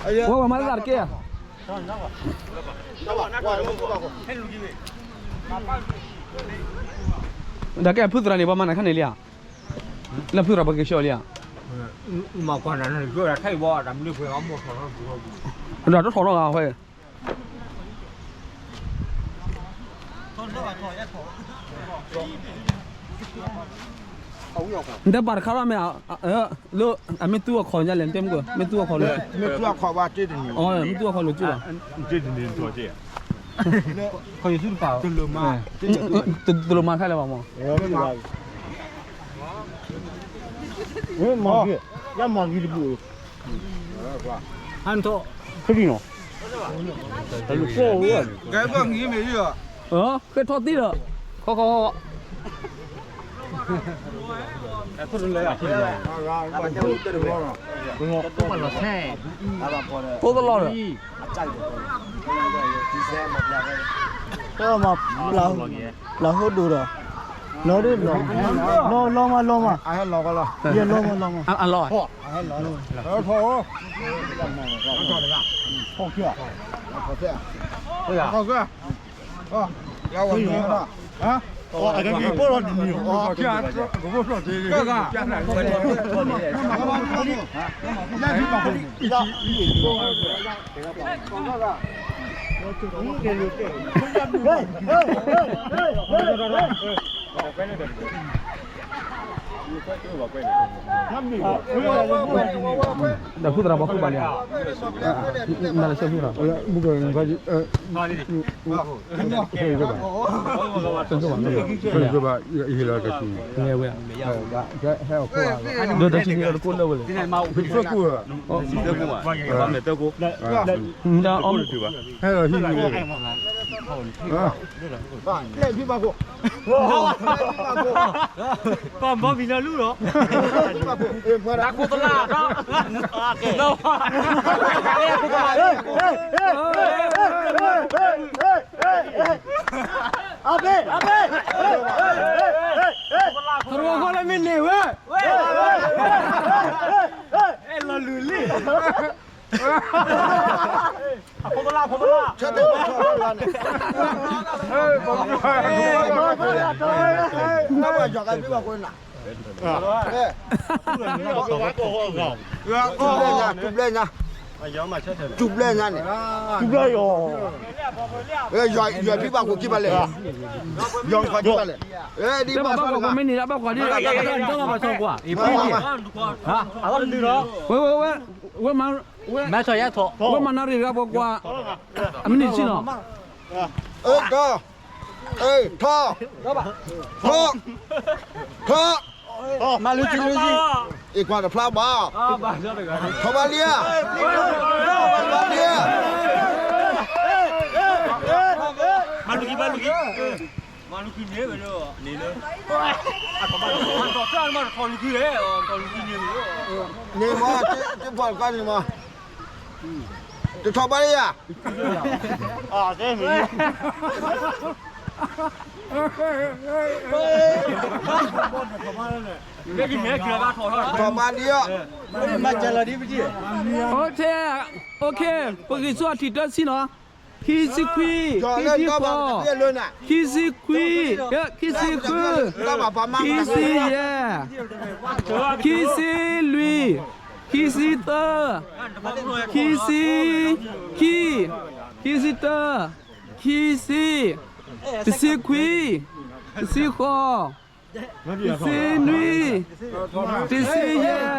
ဝဲဝဲမၤတၢ်တက့ၢ်. ဒီးကဲဖုသရၣ်န့ၣ် ပှၤမၤနၤခါန့ၣ်လံဧါ. လၢဖုသရၣ်ပှၤက့ၤဆှၢလံဧါ. ဒီးတထီၣ်နီၢ်ဂၤဝဲ. နတပာ်တခါဘၣ်မ့ၢ်, လၢအမ့ၢ်သူအီၤခီၣ်ညါလဲၣ်, မ့ၢ်သူအီၤခီၣ်လၢ, မ့ၢ်သူအီၤခီၣ်လၢကၠိလီၤ, တလိၣ်မၤခဲလၢာ်ဘၣ်မး. ယမၤဂ့ၤတဘူၣ်, ဟဲထီၣ်, ကဲမၤဂ့ၤမ့ၢ်, ဃဲထီၣ်သံဒီး, ခီခီ, သိတလီၤဒီး, ပျၢ်ဟိဒိၣ်ဒီး, လီၤဒိၣ်လီၤ, လီၤမးလီၤမး, ယလီၤမးလီၤမး, အလီၤ, ဒီးဖုသရၣ်ပှၤဃုဘၣ်လံဧါ, နလဲၤဆၢဖုသရၣ်, ဒီးတၢ်ဆံးန့ၣ်တကိးလၢဝဲလဲၣ်, ဒီးတၢ်ဆံးန့ၣ်တကိးလၢဝဲလဲၣ်, ဟဲလီၤဟံၣ်, ကီၢ်ဘီမံၤလၢလူလီၤ, တၢ်ခိၣ်သလၢ်, အဘ့ၣ်, အဘ့ၣ်, သရိာ်ဃီလၢမ့ၢ်န့ၢ်ဝဲ, အဲၣ်လီၤလုၢ်လံ, အဖိသလၢ်, အဖိသလၢ်, တူၢ်ဘျဲၣ်ညါ, တူၢ်ဘျဲၣ်ညါ, တူၢ်ဘျဲၣ်ညါန့ၣ်, ယွၤဖံဘၣ်ကိးခံဘၣ်လဲၣ်, ယွၤခွါခံဘၣ်လဲၣ်, ဒ်ဘၣ်ဘၣ်ကွၢ်မ့ၢ်န့ၣ်လၢဘၣ်ကွၢ်ဒ်, ဝဲ, ဝဲ, ဝဲ, ဝဲမၤ, ဝဲမၤနၣ်ရံၣ်ရၣ်ပှၤကွၢ်, အမနုၤတဆံလီၤ, ထီၣ်, ထီၣ်, ထီၣ်, မၤလုၢ်ထံလုၢ်ယံၤ, အံၤကွၢ်တဖျါဘၣ်, ထီၣ်ဘၣ်လံဧါ, ထီၣ်ဘၣ်လံဧါ, မၤလုၢ်ခံ, မၤလုၢ်ခံ, မၤလုၢ်ခံန့ၣ်ဝဲလၢ, န့ၣ်လၢ, ထီၣ်လုၢ်ခံ, ထီၣ်လုၢ်ခံန့ၣ်, န့ၣ်မ့ၢ်တထီၣ်ဘၣ်လံဧါ, ထီၣ်ဘၣ်လံဧါ, အိၣ်ထဲ, အိၣ်ခဲ, ပဂံၢ်ဆူၣ်အထံၣ်တၢ်ဆံနီၤ, ခံဆံခွံ, ခံဆံဃိး, ခံဆံခွံ, ခံဆံဃု, ခံဆံယဲၢ်, ခံဆံလွံၢ်, ခံဆံသၢ, ခံဆံခံ, ခံဆံတၢ, ခံဆံ, တဆံခွံ, တဆံဃိး, တဆံနွံ, တဆံယဲၢ်,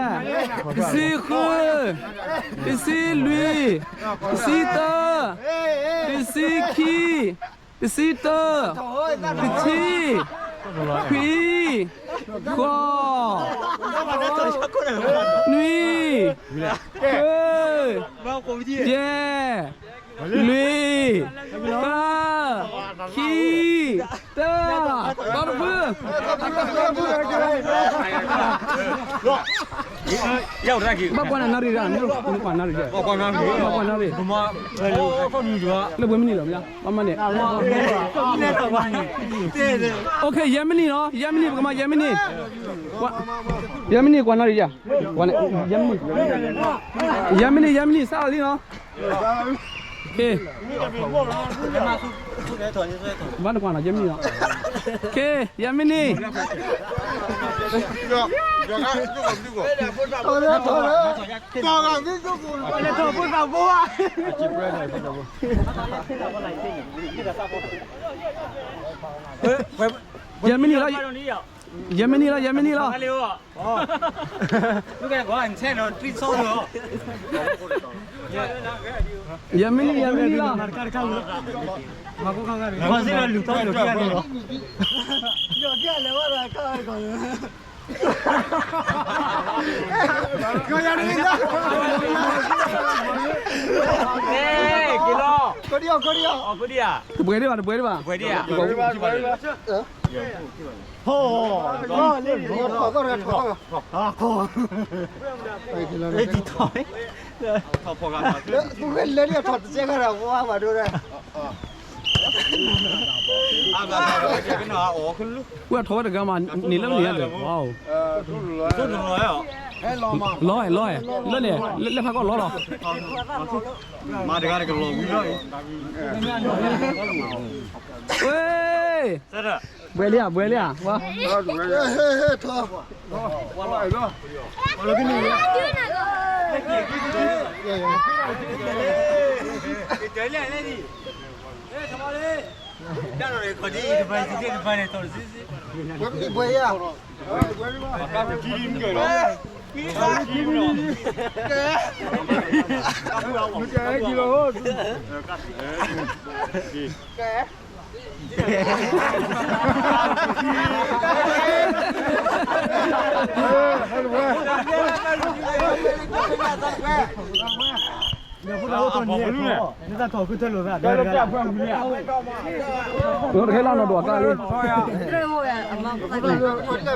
တဆံဃု, တဆံလွံၢ်, တဆံသၢ, တဆံခံ, တဆံတၢ, တဆံ, ခွံ, ဃိး, နွံ, ဃု, ယဲၢ်, လွံၢ်, သၢ, ခံ, တၢ, ဒီတဖု, ဒီတဖု, ဘၣ်ကွၢ်နၤနၣ်ရံၣ်ဒၣ်, နကွၢ်နၣ်ရံၣ်, ဘၣ်ကွၢ်နၣ်ရံၣ်, လၢပှဲၤမနုၤလီၤ, ဘၣ်မနုၤန့ၣ်, ယဲၢ်မံးနံးလီၤ, ယဲၢ်မံးနံး, ပကမၤယဲၢ်မံးနံး, ယဲၢ်မံးနံးကွၢ်နၣ်ရံၣ်ယၤ, ယဲၢ်မံးနံး, ယဲၢ်မံးနံး, ယဲၢ်မံးနံးစးလီၤလံနီၤ, ဘၣ်နကွၢ်နီၤ ယဲၢ်မံးနံးလီၤ, ယဲၢ်မံးနံး, ယဲၢ်မံးနံးလီၤ, ယဲၢ်မံးနံးလီၤ, ယဲၢ်မံးနံးလီၤ, ယဲၢ်မံးနံး, ယဲၢ်မံးနံးလီၤ. တပှဲၤဒံးဘၣ်, တပှဲၤဒံးဘၣ်, လၢဒ်ထီၣ်, လၢဒ်ထီၣ်, ဝဲထီၣ်ဝဲတဂၤမး န့ၢ်လၢန့ၣ်ဧါဒီး, လီၤ, လီၤ, လၢန့ၣ်, လၢဖးကီၢ်လီၤလီၤ, မၤတဂၤတကလီၤဝံၤလီၤ, ဝဲ ဘှဲလံဧါ, ဘှဲလံဧါ, ဝါ, ဘှဲဧါ, တကဲလီၤနီၢ်ဒိၣ်အကျါလံ,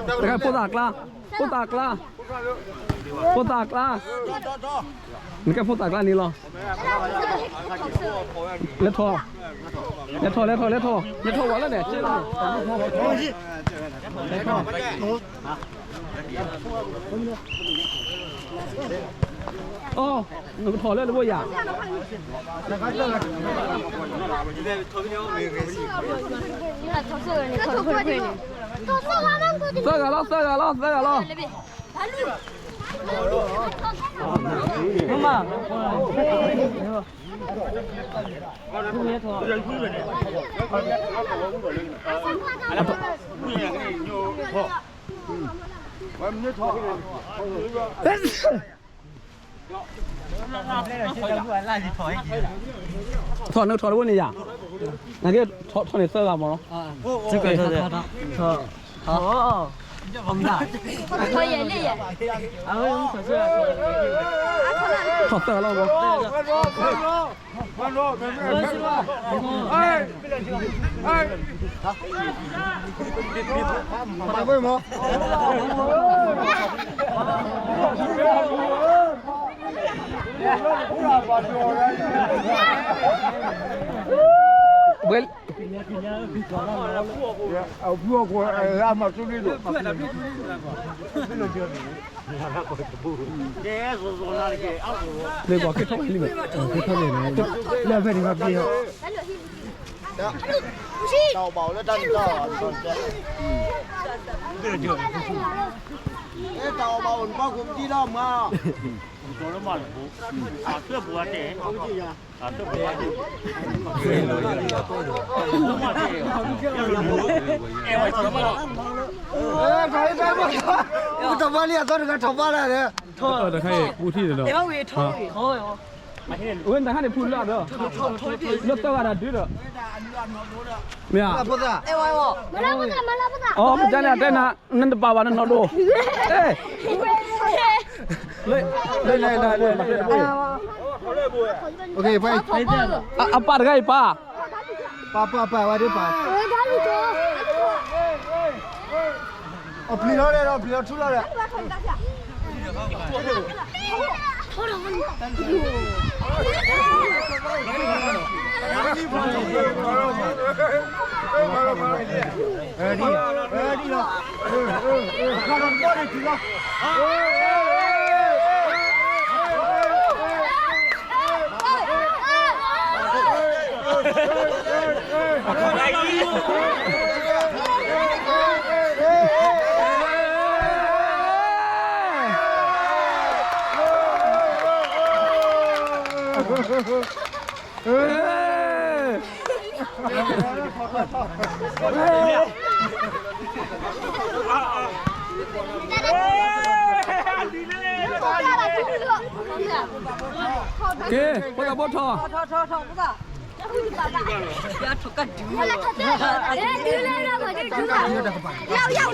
တကဲဖိသၣ်အကျါ, ဖိသၣ်အကျါ, ဖိသၣ်အကျါ, နကဲဖိသၣ်အကျါန့ၣ်လီၤ. လဲၤထီၣ်, လဲၤထီၣ်, လဲၤထီၣ်, လဲၤထီၣ်, လဲၤထီၣ်ဝဲလၢန့ၣ်, အီ, နကထီၣ်လၢတဘိယၤ, သၢဂၤလီၤ, သၢဂၤလီၤ, သၢဂၤလီၤ. ထီၣ်န့ၣ်ထီၣ်တဘိန့ၣ်ယၤ, နကထီၣ်န့ၣ်သၢဂၤမးနီၤ, ထီၣ်သၢဂၤလီၤ, ဘှဲ, အဖုအကွၢ်အမၤသူလ့ဒီး လၢကီၢ်က့ၤထီၣ်ဝဲလံမ့ၢ်, က့ၤထီၣ်လံန့ၣ်, လၢဖဲန့ၣ်ကီၢ်က့ၤဟီ, တၢ်အီၣ်ဘၣ်အိၣ်နဘၣ်ကူးမံၤလီၤမး, အသၢပူၤအတဲ တဘၣ်လံအသီတဂၤထီၣ်ဘၣ်ဒၣ်, တခါအံၤပူထံၣ်ဒီး, ဝဲတခါန့ၣ်ဖုလၢဒီး, လၢသၢဂၤဒီးဒုဒီး, မ့ၢ်ဧါ, အီ မ့ၢ်တၢ်န့ၣ်အတဲနၤ, နတပာ်ဘၣ်နနီၢ်ဒိၣ်, အပာ်တဂၤအံၤပာ်, ပာ်ပာ်ပာ်ဝဲဒၣ်ပာ်, အပျံၤလီၤဒီး ပျံၤလီၤထူလီၤဒီး, က့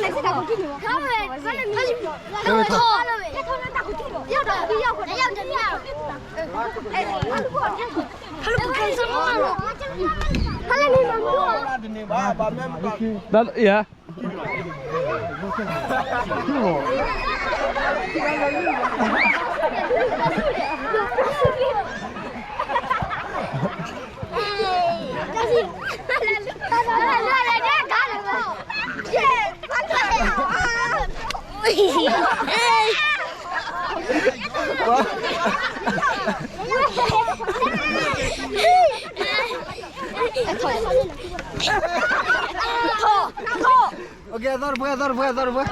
ၤ ဖိသၣ်ဖိထီၣ် ယၤ အသီတပွဲ အသီတပွဲ အသီတပွဲ တၢ်